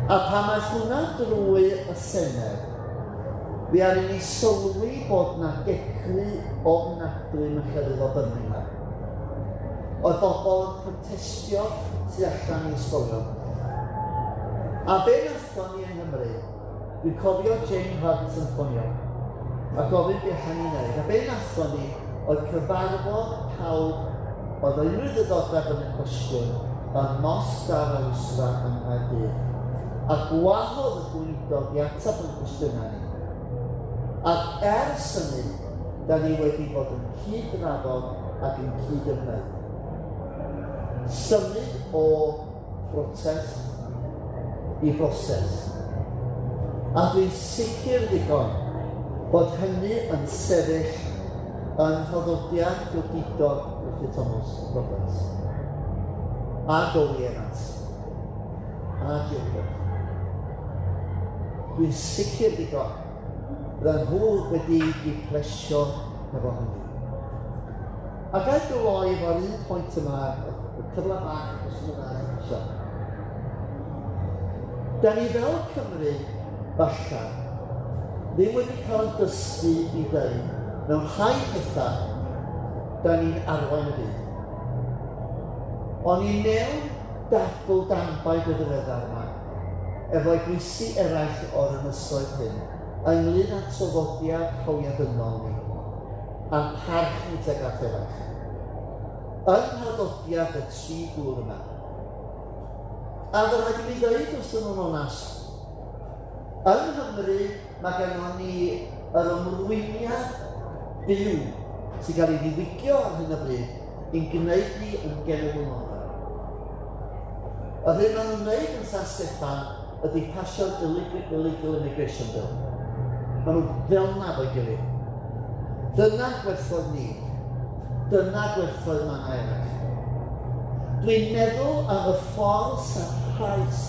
A pan aeth hwnna drwy y Senedd, mi aru ni sylwi bod 'na gecru ofnadwy mewn llefydd fel Birmingham. Oedd bobl yn protestio tu allan i ysgolion. A be nathon ni yng Nghymru, dwi'n cofio Jane Hutt yn ffonio a gofyn be allan ni wneud. A be nathon ni oedd cyfarfod pawb oedd o unrhyw ddiddordeb yn y cwestiwn ym Mosg Dar al-Usra yng Nghaerdydd, a gwahodd y gweinidog i ateb ein cwestiynau ni. Ac ers hynny, da ni wedi bod yn cyd-drafod ac yn cyd-ymwneud. Symud o brotest i broses. A dwi'n sicr ddigon bod hynny yn sefyll yn nhraddodiad godidog Gruffydd Thomas Roberts a Dowie Evans a Gilbert. Dwi'n sicr ddigon byddan nhw wedi eu plesio hefo hynny. A ga i gloi efo'r un pwynt yma, y cyfle bach os yna isio. Da ni fel Cymru, falla, ddim wedi cael yn dysgu i ddeud Mewn rhai pethau, da ni'n arwain y byd. O'n i mewn dadl danbaid y ddiweddar yma, efo eglwysi eraill o'r ynysoedd hyn, ynglyn â'n traddodiad hawliadynol ni, a'n parch ni tuag at eraill. Yn nhraddodiad y tri gŵr yma. A fy rhaid i mi ddeud wrthyn nhw'n onast, yng Nghymru mae gennon ni yr ymrwymiad byw sy'n cael ei ddiwygio ar hyn o bryd i'n gwneud ni yn genedl noddfa. Yr hyn maen nhw'n wneud yn San Steffan ydy pasio'r Illegal Immigration Bill. Maen nhw fel 'na efo'i gilydd. Dyna gwerthoedd ni. Dyna gwerthoedd mannau eraill. Dwi'n meddwl am y ffordd sarhaus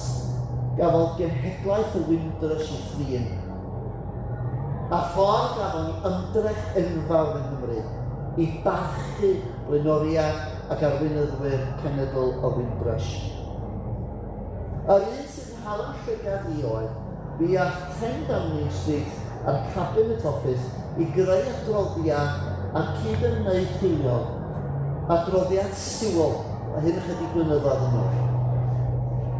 gafodd genhedlaeth y Windrush ei thrin, a ffordd gafon ni ymdrech enfawr yng Nghymru i barchu blaenoriaid ac arweinyddwyr cenedl y Windrush. Yr un sydd yn hala llygad i oedd, mi ath 10 Downing Street a'r Cabinet Office i greu adroddiad a'r cyd-ymwneud hiliol, adroddiad Sewell, a hyn ychydig blynyddoedd yn ôl.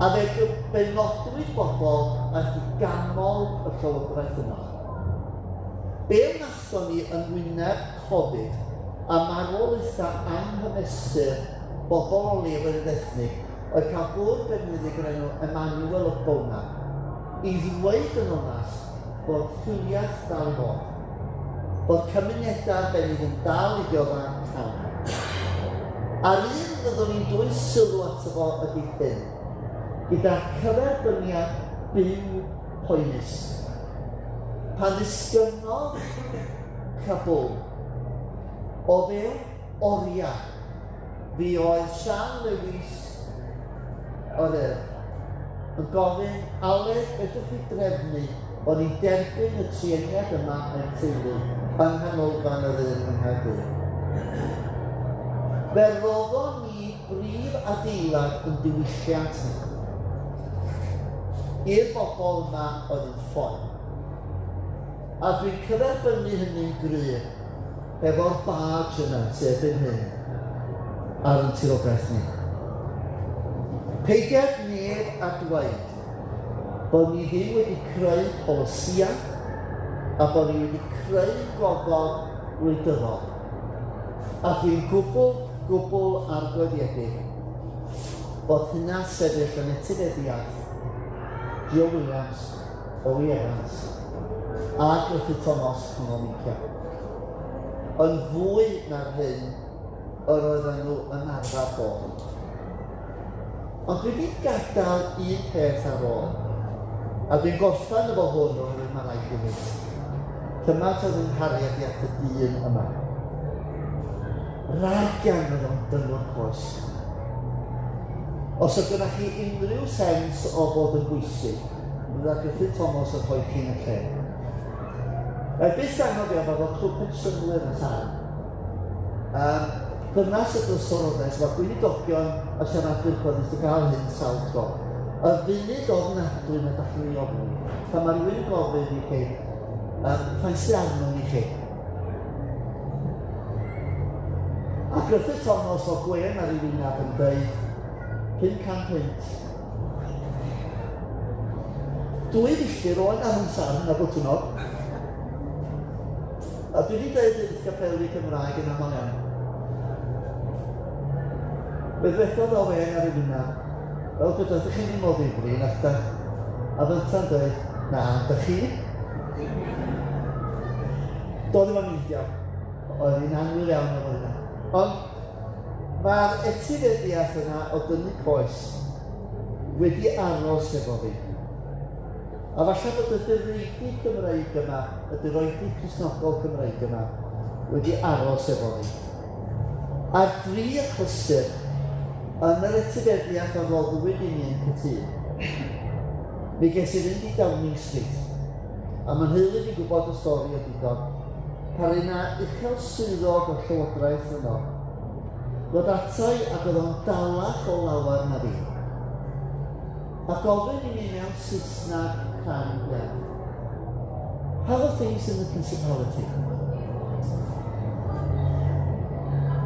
A fe benodwyd bobl aeth i ganmol y llywodraeth yno. Be wnaethon ni yn wyneb Covid a marwolaethau anghymesur bobl o leiafrifoedd ethnig oedd cael gŵr bernyddig o'r enw Emmanuel Ogbonna i ddweud yn onast bod hiliaeth dal i fod, bod cymunedau arbennig yn dal i dioddef cam. A'r un fyddwn ni'n dwyn sylw ato fo ydy hyn, gyda'r cyferbyniad byw poenus. Pan ddisgynnodd Kabul, o fewn oriau, fi oedd Siân Lewis o'r Urdd yn gofyn, Aled, fedrwch chi drefnu bod ni'n derbyn y trueniad yma a'i teulu yng Nghanolfan yr Urdd yng Nghaerdydd? Fe roddon ni brif adeilad yn diwylliant ni i'r bobl yma oedd yn ffoi. A dwi'n cyferbynnu hynny'n gryf efo'r barge yna sy erbyn hyn ar ein tiriogaeth ni. Peidiad neb a dweud bod ni ddim wedi creu polisïau a bod ni wedi creu gofod gwleidyddol. A dwi'n gwbl, gwbl argyhoeddedig bod hynna sefyll yn etifeddiaeth Joe Williams, Owi Evans a Gruffydd Thomas Hwnnw Meincia. Yn fwy na'r hyn yr oedden nhw yn arfer bod. Ond dwi wedi gadael un peth ar ôl, a dwi'n gorffen efo hwn oherwydd mae rhaid i mi. Cymaint oedd yng nghariad i at y dyn yma. Rhagian oedd o'n dynnwr coes. Os oedd gyda chi unrhyw sens o fod yn bwysig, fydda Gruffydd Thomas yn rhoi chi yn y lle. Mae byth anghofio fod o clwb pensiynwyr yn Sarn. Um, dyna sut oedd Sorodes, mae gweinidogion a siaradwyr cyhoeddus wedi cael hyn sawl tro. Y funud ofnadwy na dach chi'n ei ofni, pan mae rhywun yn gofyn i chi, faint sydd arnon ni chi? A Gruffydd Thomas o gwên ar ei wyneb yn dweud, 500 punt. Dwy filltir oedd ar yn sarn a Botwnnog. A dwi wedi dweud hyn wrth gapeli Cymraeg yn aml iawn. Fe ddwedodd o wen ar ei wyneb, fel gyda ydych chi'n ddim o ddifri, nac da. A fynta'n dweud, na, dych chi? Doedd ddim yn meindio. Oedd hi'n annwyl iawn efo hynna. Ond mae'r etifeddiaeth yna o dynnu coes wedi aros efo fi. A falle bod y direidi Cymreig yma, y diroedi Cristnogol Cymreig yma, wedi aros efo fi. Ar dri achlysur, yn yr etifeddiaeth a roddwyd i mi yn Cytûn, mi ges i fynd i Downing Street, a mae'n nheulu fi'n gwybod y stori o digon, pan oedd 'na uchel swyddog o'r llywodraeth yno, ddod ato i ac oedd o'n dalach o lawer na fi, a gofyn i mi mewn Saesneg crand iawn, How are things in the Principality?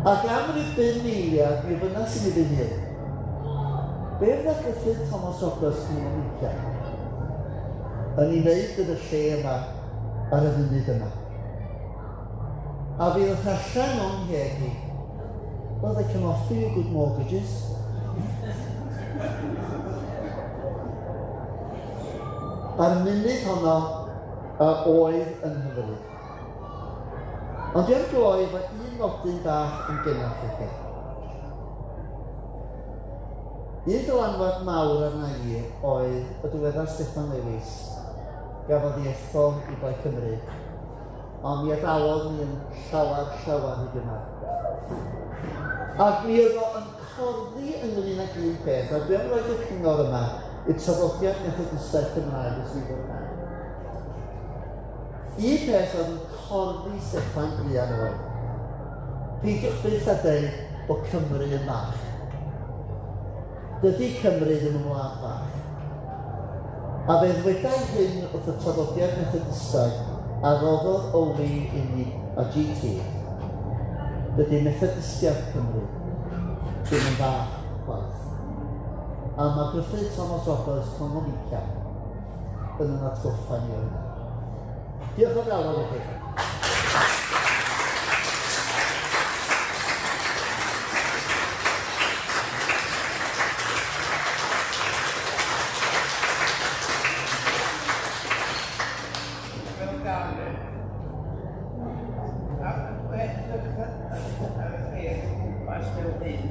Ac am ryw bum eiliad, mi ofynnas i mi fy hun, be fydda Gruffydd Thomas Roberts Nhw'n yn ei wneud yn y lle yma ar y funud yma? A fi ddoth allan o'n ngheg i, well, they can offer you good mortgages. A'r munud honno oedd yn hyfryd. Ond dwi am gloi efo un nodyn bach yn gynnar i chi. Un dylanwad mawr arna i oedd y diweddar Steffan Lewis, gafodd ei ethol i Blaid Cymru, ond mi adawodd ni yn llawer, llawer rhy gynnar. Ac mi oedd o yn corddi ynglyn ag un peth, a dwi am roed y cyngor yma i'r traddodiad Methodistaidd Cymraeg y Swyddfa Cymraeg. Un peth oedd yn corddi Steffan druan oedd, peidiwch byth â deud bod Cymru yn fach. Dydy Cymru ddim yn wlad fach. A fe ddwedai hyn wrth y traddodiad Methodistaidd a roddodd Owi i ni a GT. Dydy Methodistiaid Cymru ddim yn fach chwaith. A mae Gruffydd Thomas Roberts Tongomica yn yn atgoffa ni o hynny. Diolch o galon i chi. Wel da, A edrych ar y lle o gwmpas fel hyn,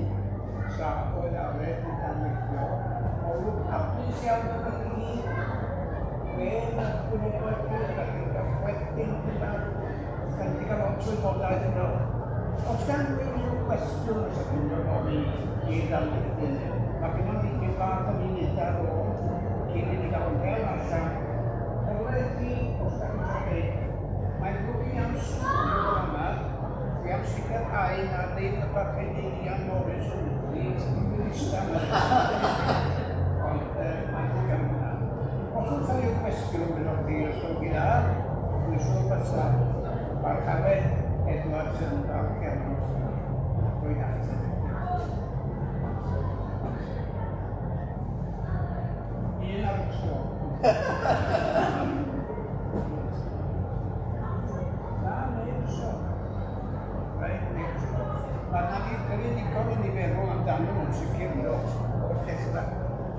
tra oedd Aled yn darlithio, olwg hapus iawn arnoch chi gyd. Gwên ar wynebau chi, ydych chi'n cael chwerthin gyda, da chi wedi cael lot o wybodaeth yno. Os gan rywun unrhyw gwestiwn os ydych chi'n gofyn i'r darlithydd, mae gennym ni dipyn bach o munudau ar ôl cyn i ni gael ymhel allan. Cyfle i chi, os da chi eisiau dweud, mae'n ddrwg i am sŵn yn fama, dwi am sicrhau na ddim y Parchedig Ian Morris yn yn ista yma. Ond mae'n ddrwg am hwnna. Os oes rhyw gwestiwn gyda chi, os gwelwch chi dda, dwi'n siŵr bysa Barcaled Edwards yn falch iawn o'i ateb. Un ar y tro. Na, neb isio. Reit, neb isio. Mae na ni gynnu digon i ni feddwl amdano nhw'n sicr yno o'r dechrau.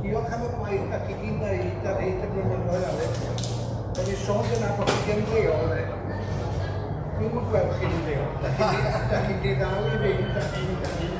Diolch am y gwaith da chi di wneud ar hyd y blynyddoedd Aled. Da ni sôn dyna bod chi di ymddeol, de. Dwi'm yn gweld chi'n ymddeol. Da chi di, da chi di ddal i fynd, da chi'n